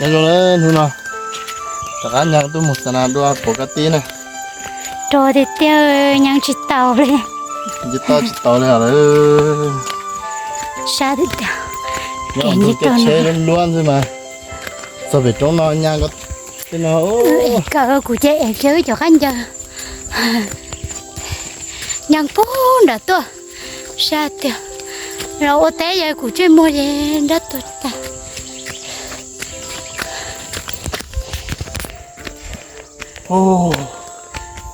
Nyob zoo na, hnub no rov qab nyav tuaj mus xa nas dua pom kab tib na. Rau tiag tiag, nyav tsis taus li. Nce toj tsis taus li lawm. Sab tiag tiag. Nyob ntu tej tsheb luab luab xwb mas txog pem roob no nyav ko tej no. Kawm kuv ces es kiag wb cov qab ncaws nyav pug nram tuaj. Sab tiag. Los ua teb yog kuv ntsej muag ces nrab tuag tag.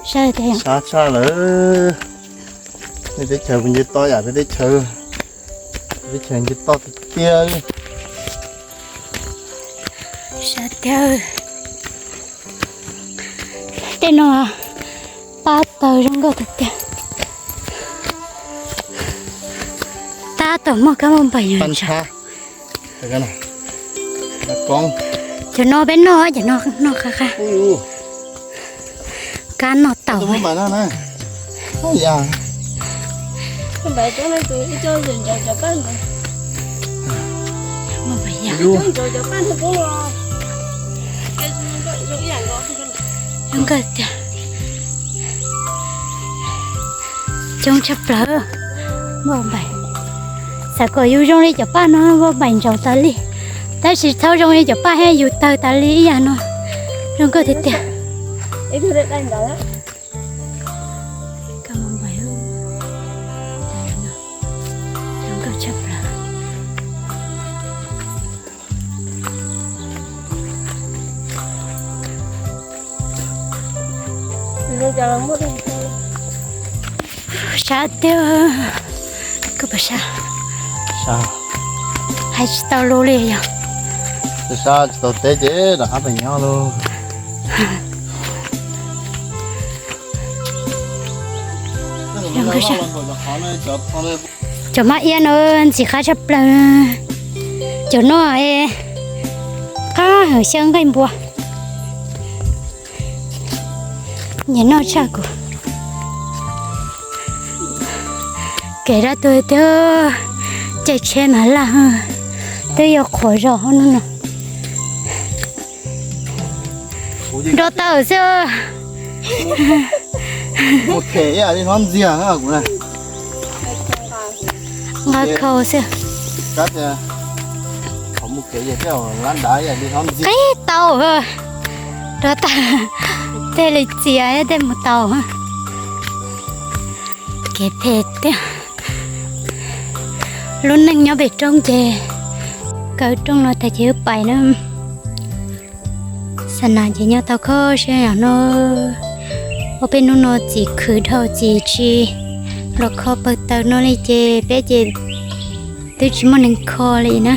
Sab tshaj lawm. Nej teb chaws puas nce toj yam peb teb chaws? Peb teb chaws nce toj tiag tiag. Sab tiag. Tej no pab taws zoo nkauj tiag tiag. Tab tom muaj kab npauj npaim ntsha. Cov no peb noj, cov no noj qab qab. Kab noj taus. Zoo nkauj tiag. Coob tshaj plaws. Npauj npaim. Xav kom yus zoo li cov paj no npauj npaim ntsaus tas li, tab sis txhob zoo li cov paj thiab yus tawg tas li ib yam no. Zoo nkauj tiag tiag. Zoo nkauj tshaj plaws. Sab tiag. Koj puas sab? Sab. Hais tsis tau lus li yog. Tsis sab tsis tau teb ces rov qab pem nyob lauj. Cov maj iab no ntxim qab tshaj plaws. Cov no qab heev xyaw nqaij npua. Nyiam noj tshaj kuv. Kev dab tuag tiag, caij tsheb mas laj, twb yog qhuav zog no no. Nrov tawm xwb. Nqa khau xwb. Qib tau, rov tag, tej li txias tej mus tau. Kev phem tiag. Lub neej nyob pem roob ces kaw rooj no tag ces wb pais na. Xa nas ces nyob tau kho siab yam no. Ob peb hnub no txiv khwv dhau txiv tsis los kho pawg taws no li ces peb ces twb tsis muaj neeg kho li na.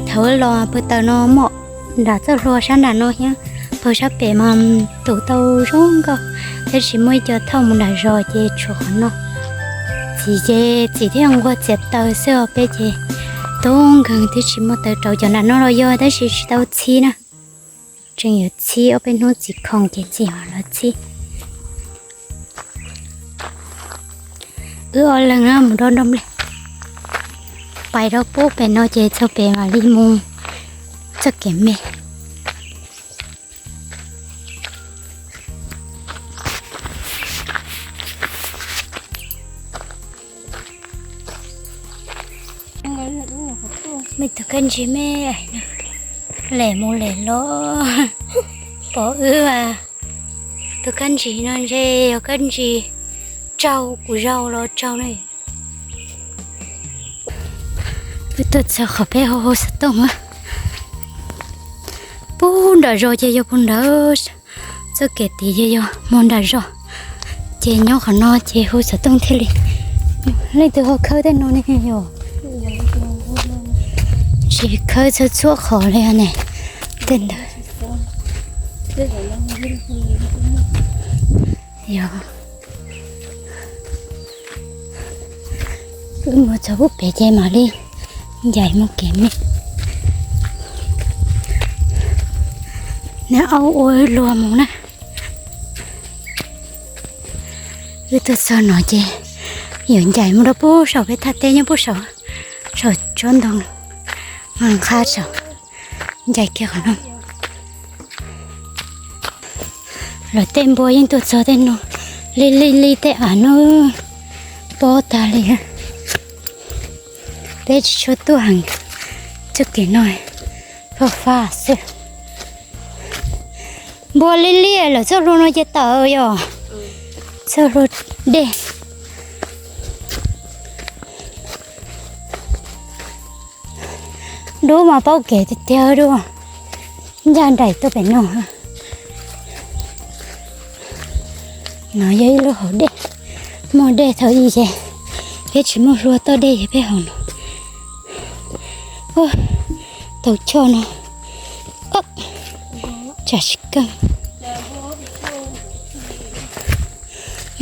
Thaum wb los pawg taws no muaj nram txoj hlua sab nram no thiab, pawg sab pem mas tus tau zoo nkauj, tab sis muaj ib co thauj mus nram zos ces tshuav qhov no. Txiv ces txiv thiaj nquag txiav taws xwb os, peb ces tub nkeeg twb tsis muaj taws rauv. Cov nram no los yog tab sis tsis tau txhib na. Tseem yuav txhib, ob peb hnub txiv khoom ces txiv ho los txhib. Wb ob leeg mus rau nroog nplej, pais rau pub pem no ces txog pem mam li mus txoj kev me. Me tus kab ntsig me, lem mus lem los pom wb. Tus kab ntsig no ntshe yog kab ntsig tsaug kuv zaug los tsaug na. Wb tuaj txog qhov peb hu hu xov tooj. Puag nram zos ces yog puag nram, txoj kev tid ces yog mus nram zos. Ces nyob qhov no ces hu xov tooj thiaj li. Leej twg ho khawb tej no ne yom? Tsis khawb txhua txhua qhov li ne. Tej ntawd. Yog. Wb mus txog pub pem ces mam li ncaim mus kev me. Neb aub ua wb luag mus na. Wb tuaj txog no ces yuav ncaim mus rau pub saum peb thaj teb nyob pub saum, saum tsob ntoo nqha saum. Ncaim kiag qhov no. Lawv tej npua yeej tuaj txog tej no li li li tej av no, pob tag li. Peb tsis tshua tuaj heev, txoj kev no faj faj xwb. Npua li li lawm, txoj hlua no ces tawm yom, txoj hlua dej. Dub mas paub kev tiag tiag dub, ncaj nraim tuaj pem no. No yog ib lub hauv dej, muaj dej thaum ub ces peb tsis muaj hlua toj dej ces peb haus no. Tau choj no, tsam tsis keej.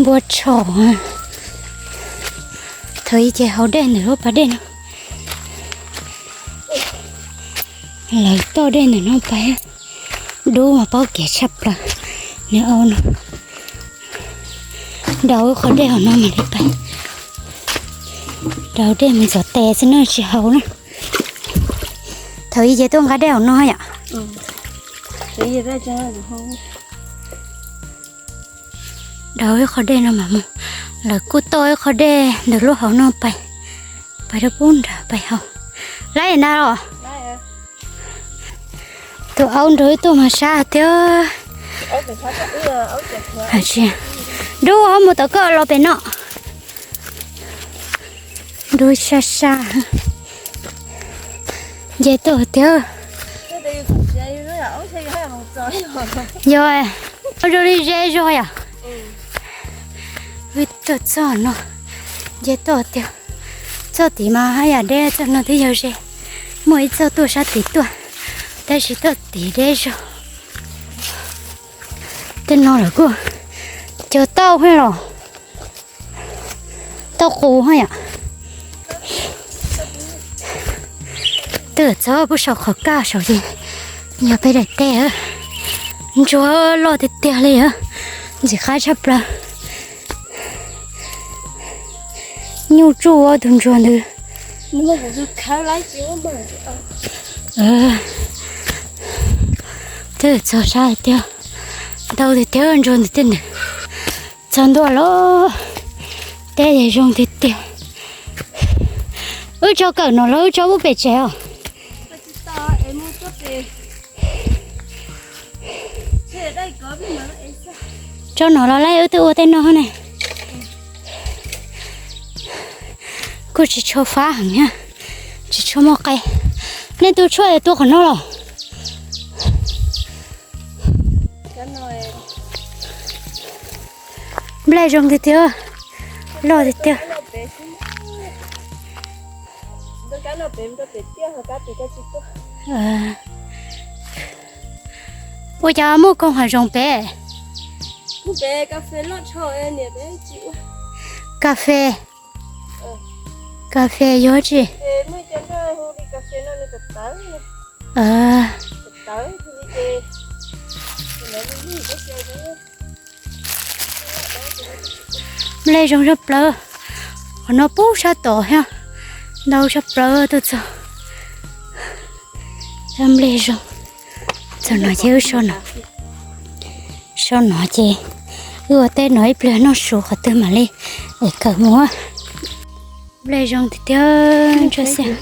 Npua tshos, thaum ub ces haus dej ntawm lub pas dej no. Lawv toj dej ntawm no pais, dub mas paub kev tshaj plaws. Nws au no, daus ib qho dej hauv no mam li pais. Daus dej mus ntxuav tes xwb na, tsis haus na. Thaum ub ces tuaj nqa dej hauv no yom. Daus ib qho dej no mam mus. Lawv kuj toj ib qho dej ntawm lub hauv no pais, pais rau pub nrad pais haus. Laib na los? Tus aub nrog wb tuaj mas sab tiag. Dub, ho mus tom koj los pem no. Dub sab sab. Nce tuaj tiag. Yog, zoo li ze zog yom. Wb tuaj txog no, nce tuaj tiag. Txoj tid mas haj yam deb, txoj no twb yog ze. Muaj ib txoj tuaj sab tid tuaj, tab sis txoj tid deb zog. Tej no lawm kuj cog tauj hab los, tauj qus hab yom. Twb txog pub saum qhov kaj saud ces yog peb daim teb. Ntsuag loj tiag tiag li, ntxim qab tshaj plaws. Nyuj tsuj ua tus ntsuag ntawd. Twb txog sab tiag, ntau tiag tiag ntsuag ntawd tej ntawd. Txog ntua lawm, teb zoo tiag tiag. Wb tso kawm no los wb tso pub pem tsev os? Tso no los lawm, wb twb ua tej no ne. Kuj tsis tshua fab heev, tsis tshua muaj qe. Nej tu tshuaj tua qhov no los? Nplej zoo tiag tiag, loj tiag tiag. Ua cas muaj koog hav zoov pem? Kas fes, kas fes yuav tsi? Nplej zoo zaj plaws, qhov no pub sab tod thiab, ntau zaj plaws tuaj txog. Nplej zoo, txog no ces wb so no, so no ces wb ua teb no ib pliag noj su qhov twg mam li es kawm mus. Nplej zoo tiag tiag, ntsuab xiab,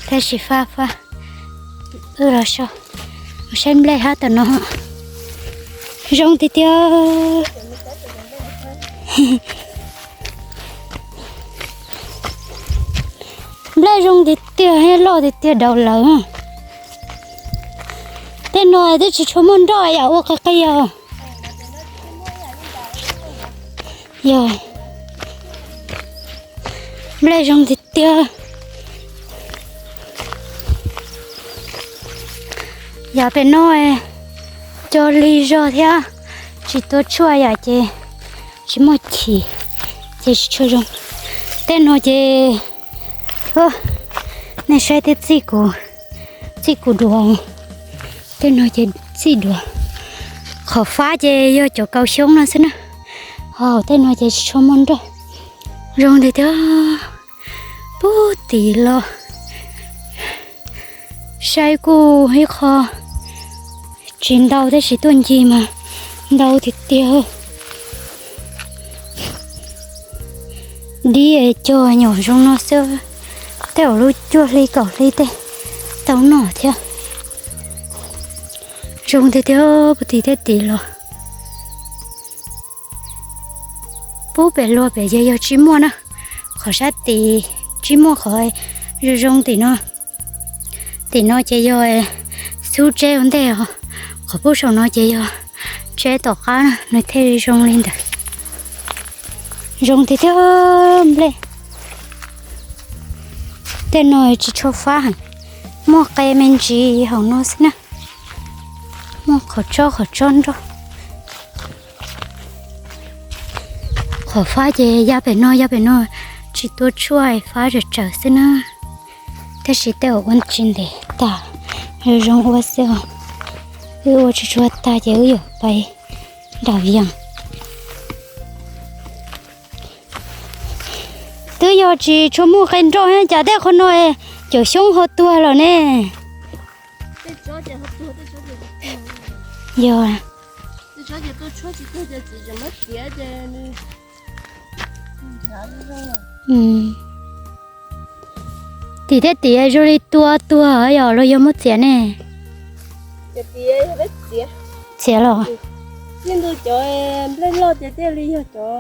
tab sis fab fab. Wb los so, mus saib nplej hab tam no. Zoo tiag tiag. Nplej zoo tiag tiag, loj tiag tiag daus lawm. Tej no twb tsis tshua muaj nroj yam ua qis qis os. Yog, nplej zoo tiag tiag. Yog pem no cog lig zog thiab, tsis tua tshuaj yom ces tsis muaj chim, ces tsis tshua zoo. Tej no ces nej saib twb txij kuv, txij kuv duav. Tej no ces txij duav. Qhov fab ces yog cov kaus xyoob no xwb na. Ho tej no ces tsis tshua muaj nroj. Zoo tiag tiag. Pub tim los. Saib kuj ib qho tsis ntau tab sis tuaj ncig mas ntau tiag tiag. Dib cog nyuam zoo no xwb, tej zaum lub cuaj hli kaum hli tej tau noj thiab. Zoo tiag tiag, puag tim tej tim los. Pub pem luag pem ces yog tsis muaj na, qhov sab tim tsis muaj, qhov zoo zoo tim no. Tim no ces yog xub tseb ua ntej os, qhov pub saum no ces yog tseb tom qab na, nws thiaj zoo li ntawd. Zoo tiag tiag nplej. Tej no tsis tshua fab heev, muaj qe me ntsis hauv no xwb na, muaj qhov tsob qhov tsob nroj. Qhov fab ces ya pem no ya pem no, tsis tua tshuaj, fab tsawm tsawm xwb na. Tab sis tej zaum ua tsis ntev tag, zoo zoo ua xwb os. Wb ua tsis tshua tag ces wb yuav pais nram Vias. Twb yog tsis tshua muaj qe nroj cas tej qhov no cov xyoob ho tuag lawm ne. Yog. Tim tej tim zoo li tua tuag yog los yog muab txiav ne? Txiav los? Txij ntua cov nplej loj ces thiaj li yog cov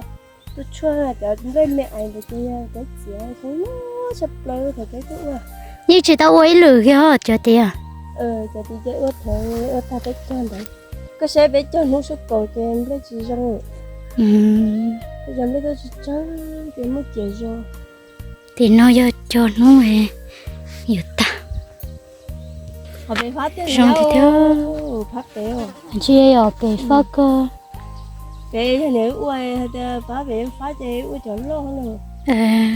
tua tshuaj, cov nplej me ais ntawd ces yog cov txiav, tshaj plaws thaum peb tuaj ua. Yeej tsis tau ua ib lwm kiag cov tid. Cov tid ces ua thaum ua tag peb cog ntawd. Koj saib peb cog hnub sub kaum ces nplej tsis zoo. Peb cov nplej tuaj tsis tsawg ces muab ciav zog. Tim no yog cog hnub yuav tag. Zoo tiag tiag. Tsis yog pem fab kawg. Peb yog niam ua hais tias pab pem fab ces ua cov loj na.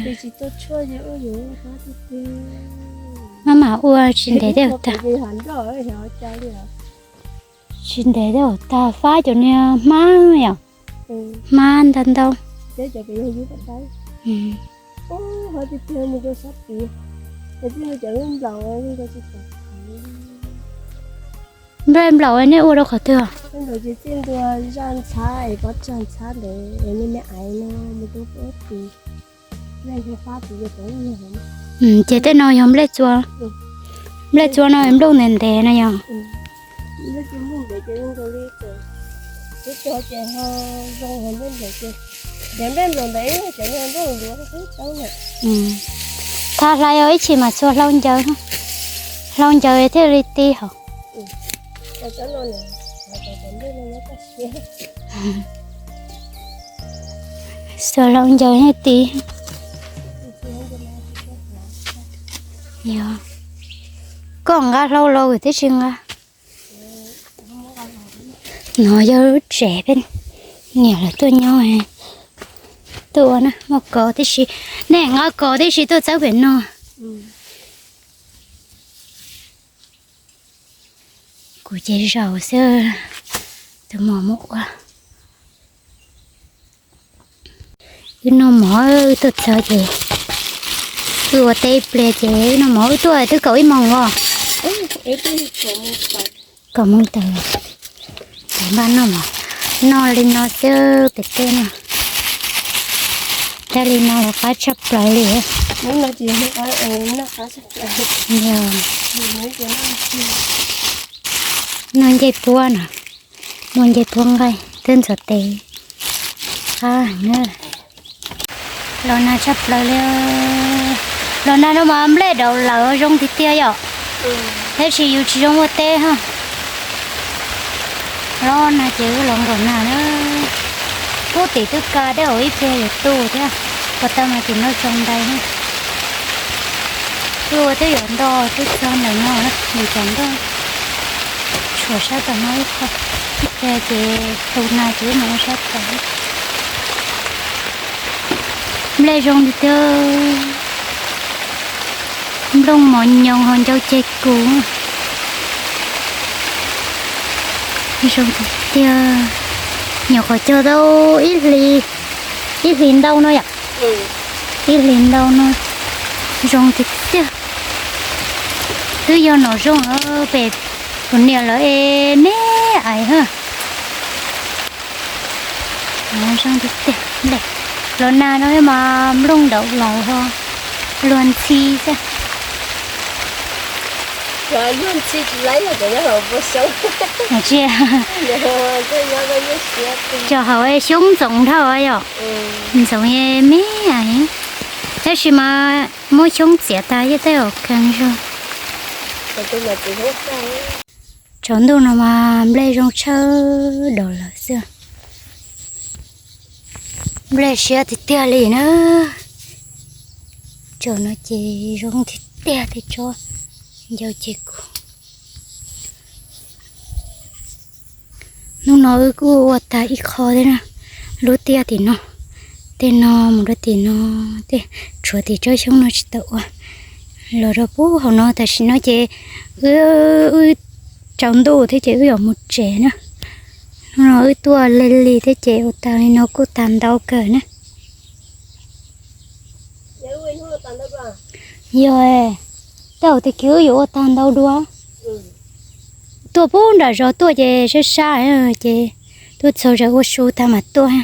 Ces tsis tua tshuaj ces ua yuav fab tiag tiag. Maj mam ua tsis ntev tej zaum tag. Tsis ntev tej zaum tag, fab cov niag hmab yom. Hmab ntau ntau. Nplej nplaum nej ua rau qhov twg? Ces tej no yog nplej txua. Nplej txua no nplooj ntev ntev no yog. Thab hlais ib chim mas txua hlau ncaws, hlau ncaws thiaj li ti hauv. Txua hlau ncaws thiaj ti. Yog koj nqa hlau los tib si nqa. No yog lub tsev peb niam lawv tuaj nyob, tuaj ua na, muaj kos tib si, nej nqa kos tib si tuaj txawb pem no. Kuv ces zaum xwb, tus muam mus ua. Wb noj mov wb tuaj txog ces wb ua teb ib pliag ces wb noj mov, wb tuaj twb kaum ib moos os. Kaum moos tawm, npaj noj mov, noj li no xwb pem teb no. Thiaj li no los qab tshaj plaws li. Noj ncej puab no, muaj ncej puab nqaij twb ntxuav tes qab heev na. Los nag tshaj plaws li. Los nag no mas nplej daum lawm zoo tiag tiag yom. Tab sis yus tsis zoo ua teb ha. Los nag ces wb los nkaum nag na. Puag tim twb ka tej zaum ib pliag yuav tu thiab. Puag ta mas tim no tsaus ntais na. Wb ua twb yuav nto twb txog ntawm no, yus cov nroj tshuav sab tom no ib qho. Ib pliag ces tu nag ces wb mus ua sab tod. Nplej zoo tiag tiag. Nplooj mos nyoos ho ncau ceg kus. Zoo tiag tiag. Nyuam qhuav cog tau ib hlis, ib hlis ntau no yom. Ib hlis ntau no zoo tiag tiag. Twb yog nom zoo pem kuv niam lawv es me ais ha. Zoo tiag tiag, los nag no mas nplooj ntawm laus ho luag ntxhi xwb. Cov hauv xyoob ntxoov dhau yom, ntxoov me ais, tab sis mas muab xyoob txiav tas yeej tej zaum kheev zog. Tsaus ntuj no mas nplej zoo tshaj daus lawm xwb. Nplej siab tiag tiag li na. Tsaus no ces zoo tiag tiag tej tsob ncau ceg kub. Hnub no wb kuj ua tag ib qho thiab na, lub tiaj tim no, tej no mus rau tim no, tej tshuav tim tsob xyoob no tsis tau ua. Los rau puag hauv no tam sim no ces wb, wb tsaus ntuj thiab ces wb yuav mus tsev na. Hnub no wb tuaj lig lig thiab ces ua tag li no kuj tag ntau kawg na. Yog, tej zaum tag kis wb yuav ua tag ntau dua. Tuaj puag nram zos tuaj ces sab sab ces tuaj txog zos ua su tag mam tuaj.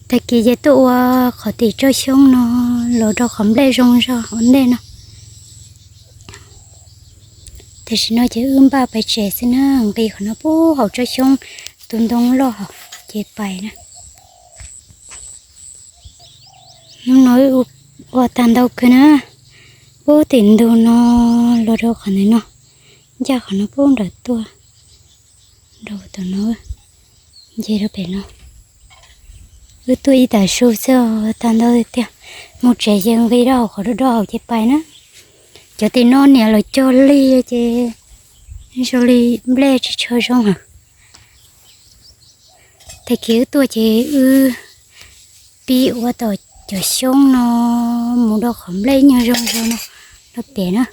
Tag kis ces tuaj ua qhov tim tsob xyoob no los rau qhov nplej zoo zog ua ntej no. Tam sim no ces wb npaj pais tsev xwb na, nqis qhov no puag hauv tsob xyoob tus ntoo loj ces pais na. Hnub no wb ua tag ntau kawg na, puag tim ntug no los rau qhov ntawm no, ncaj qhov no puag nram tuaj, rau tom no, nce rau pem no. Wb tuaj ib tag su xwb tag ntau tiag tiag, mus tsev ces nqis rau hauv qhov rau rau hauv ces pais na. Cov tim no niam lawv cog lig ces zoo li nplej tsis tshua zoo heev. Tag kis wb tuaj ces wb pib ua tom cov xyoob no mus rau qhov nplej nyuag zoo zoo no rau pem na.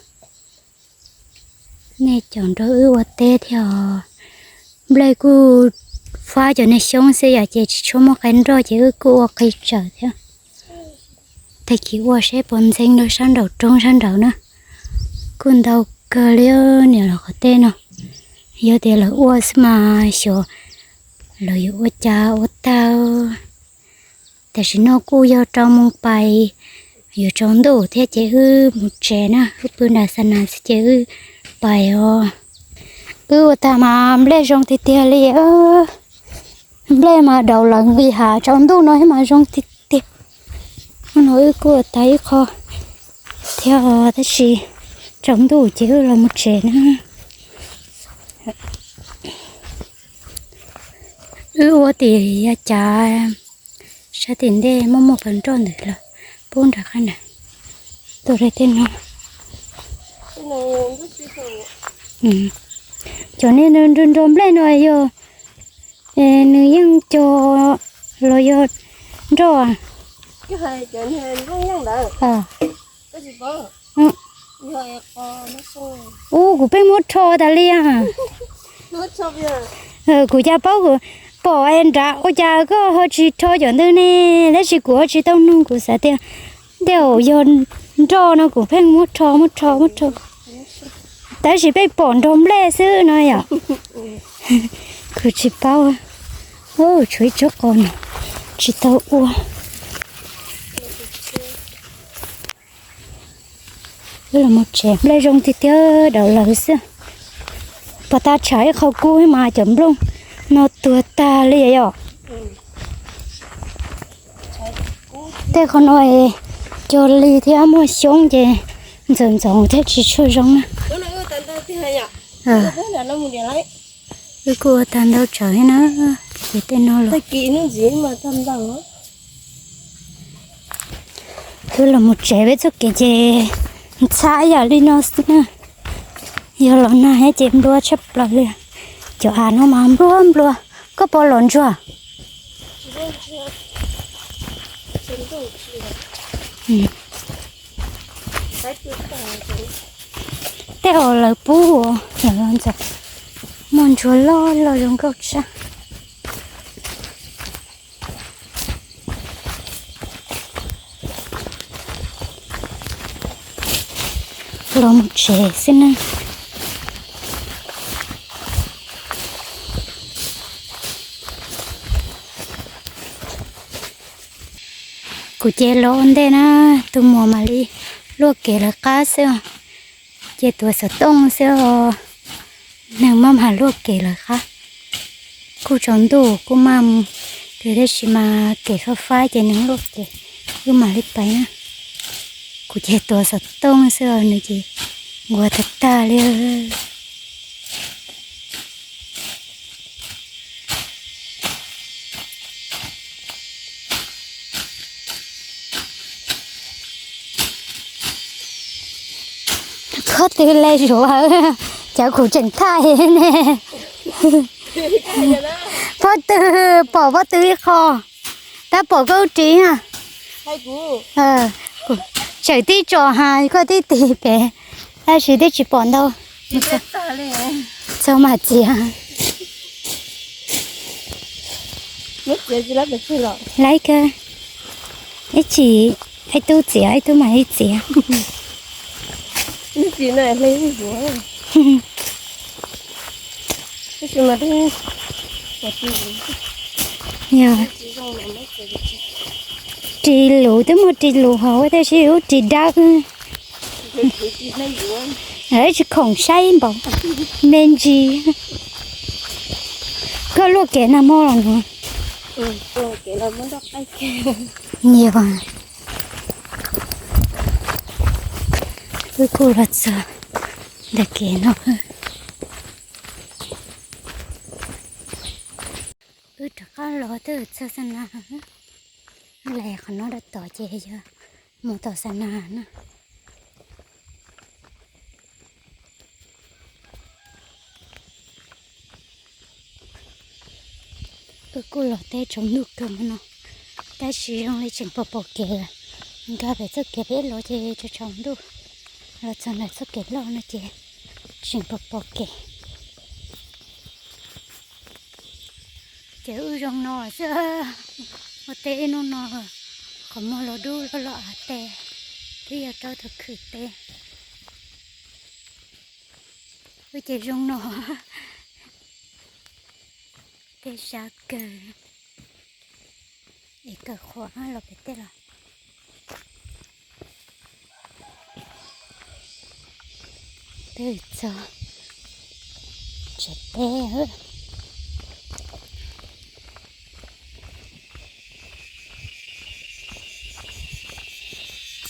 Nej caum nrog wb ua teb thiab os. Nplej kuj fab cov niag xyoob xwb yom, ces tsis tshua muaj qe nroj ces wb kuj ua qis tsawm thiab. Tag kis ua seb puas ntxeev rau sab nraum roob sab nraud na. Kuj ntau kawg li niam lawv qhov tej no. Yog tias lawv ua xwb mas xyov lawv yuav ua cas ua tag. Tam sim no kuj yog rau moo pais, yuav tsaus ntuj thiab ces wb mus tsev na, wb pw nram xa nas xwb ces wb pais os. Wb ua tag mas nplej zoo tiag tiag li. Nplej mas daus lawm nqis hav tsaus ntuj no thiab mas zoo tiag tiag. Hnub no wb kuj ua tag ib qho thiab tab sis tsaus ntuj ces wb los mus tsev na. Wb ua tim yav cav sab tim ntej muaj muaj qe nroj ntawd lawm, pub nram qab ntawd. Tuaj rau tej no. Cov niag nrog nrog nplej no yog nws yeej cog los yog nroj? Ub, kuv pheej muab rho tas li. Kuv cas paub, kuv pom nrad ua cas koj ho tsis rho cov ntawd ne? Tab sis kuv ho tsis tau nug, kuv xav tias tej zaum yog nroj no kuv pheej muab rho muab rho muab rho. Tab sis pheej pom nrog nplej xwb no yom. Kuv tsis paub. Tshuav ib tsob qos no tsis tau ua. Wb los mus tsev, nplej zoo tiag tiag daus lawm xwb. Pom tag tshav ib qho kub mas cov nplooj no tuag tag li yom. Tej qhov no cog li thiab muaj xyoob ces ntxoov ntxoov thiab tsis tshua zoo na. Wb kuj ua tag ntau tsawv thiab na, ces tej no los. Wb los mus tsev, peb txoj kev ces ntxhab ib yam li no xwb na. Yog los nag thiab ces nplua tshaj plaws li. Cov av no mas nplua nplua. Koj pom los ntsuag? Tej zaum lawv pub, lawv los ntxuav, muaj ntsuag loj loj zoo nkauj tshaj. Los mus tsev xwb na. Kuv ces los ua ntej na, tus muam mam li luaj kev lawv qab xwb os. Ces tuav xov tooj xwb os, neeg maj mam luaj kev lawv qab. Kuj tsaus ntuj kuj maj mus, tiam tab sis mas kev fab fab ces nws luaj kev, wb mam li pais na. Kuv ces tuav xov tooj xwb os, nws ces nquag tag tag li. Pob tw le zuav, cov kuv tseem thaij ne. Pob tw, pom pob tw ib qho, tab pom koj ub ris na. Tseem tib tso ha koj tib tig pem, tab sis twb tsis pom ntau. Txog mas txiav. Laib kawg. Ib chim ib tug txiav ib tug mam li txiav. Yog ris lus twb muaj ris lus hauv tab sis ub ris dawb. Lawv tsis khoom saib npaum me ntsis. Koj luaj kev nag hmo los no? Nyias, wb kuj los txog ntawm kev no. Wb rov qab los twb txog Xa Nas, lais qhov no rau tom ces yog mus tom Xa Nas na. Wb kuj los teb tsaus ntuj kawg no, tab sis zoo li tseem pom pom kev lawm. Nkag pem txoj kev peb los ces tsaus tsaus ntuj, los txog ntawm txoj kev loj no ces tseem pom pom kev. Ces wb zoo no xwb, ua teb ib hnub no, qhov muag los dub loj loj av tes, twb yog rau tus khwv teb. Wb ces zoo no, tej sab kawg, es kawg qhuav los pem tej los. Twb txog tsev teb.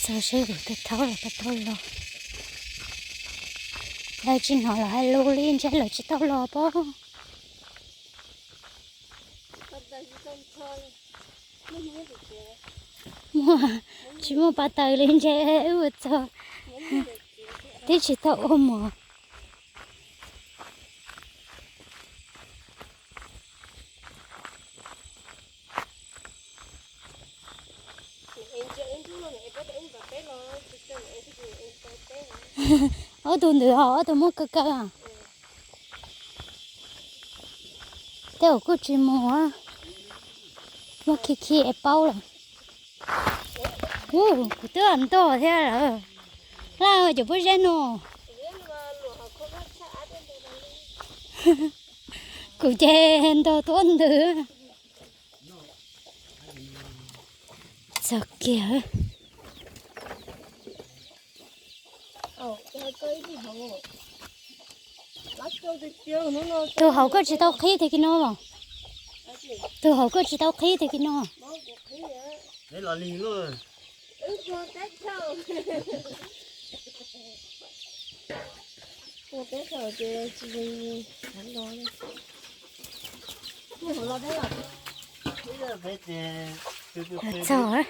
Txog seb kuv twb thaub los puas tau los. Lawv tsis hnov lawv hais lus li ntshe lawv tsis tau los pob. Muaj, tsis muaj pas taws li ntshe wb ua txog twb tsis tau ua mov. Ob tug ntawd ho ob tug muaj kaw kaw. Tej zaum kuj tsis mus, muaj khi khi es paub lawm. Kuv twb ntog thiab lawm. Laj cov pob zeb no. Kuv ces ntog tuab ntws. Txog kiag. Tus hauv koj tsis tau qhib tiag kiag no los? Tus hauv koj tsis tau qhib tiag kiag no? Txog.